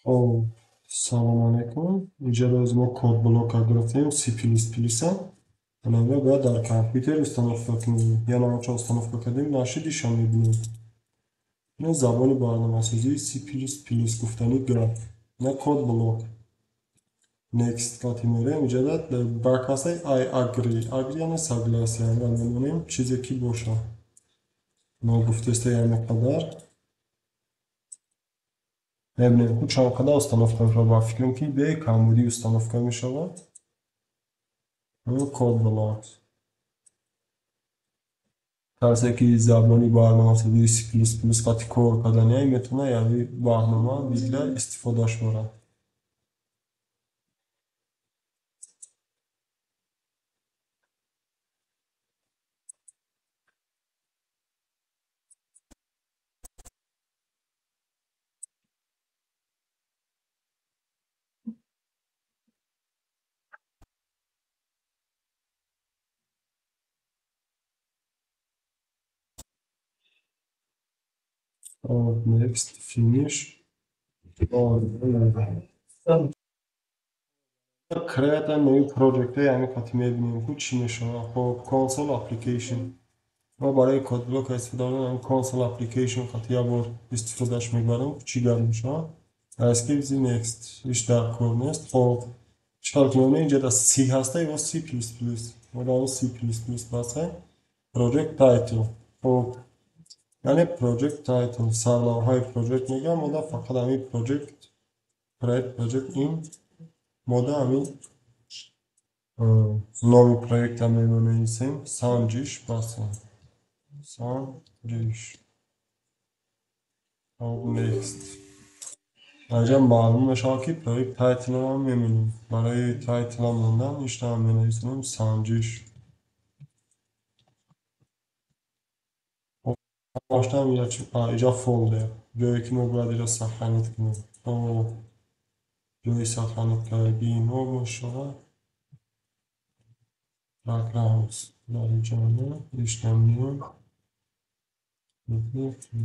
Хоб, салом алейкум. Инҷа роз мо Code Block гирифтем, C++. Ана бояд дар компютер установка кунем. Я намоча установка кардем, нашид иша мебинем. Ина забони барномасозии C++ гуфтани гап. На Code Block. Next қати мерем. Инҷа дар бак ҳастай I agree. Agree яъне согласие. Ана мемонем чизе ки боша. Мо гуфтеста яъне қадар. Мебинем ку чанд қадар установка мешавад. Ба фикрам ки бе камбудӣ установка мешавад. Code Block. Касе ки забони барномасозии C++ қати кор кардани метавонад яъне барнома бигира истифодаш барад. Next, finish. Create a new project яъне қати мебинем ку чӣ мешавад. Хоб, console application. Мо барои Code Block истифода бурдем console application қати як бор истифодаш мебарем, чӣ гап мешавад. Skip the next. Иш дар кор нест. Хоб, чӣ кор кунем? Инҷа дар C ҳаста ё C++. Мо дар C++ басем. Project title. Хоб, яъне project title сарлавҳаи project мегӯям, мода фақат ҳамин project, create project ин мода ҳамин номи проекта менависем, санҷиш басем. Санҷиш. Хоб, next. Инҷа маълум мешавад ки проект title-ро мемонем. Барои title мондан иштаҳам менависем санҷиш. Баштам инҷа folder, ҷое ки мо бояд инро сохранить кунем. Хоб, ҷои сохранить кардагии мо мешавад Backgrounds. Дар инҷа иштам меоем.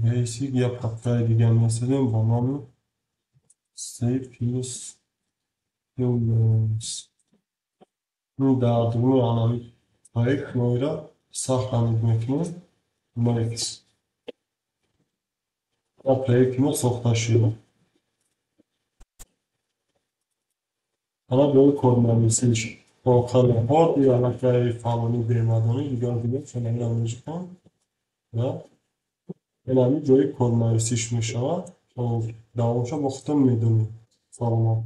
Basic я папкаи дигар месозем бо номи C++. Дар дуруни ҳамин проект мо инро сохранить мекунем. Next. Проекти мо сохта шуд. Ҳала ҷои коднависиш. Бо калимаҳо аллакай фалони бемадонӣ дигар дигар фалонро меҷикам ва ин ҳамин ҷои коднависиш мешавад. Давомша бо худтон медонед. Саломат.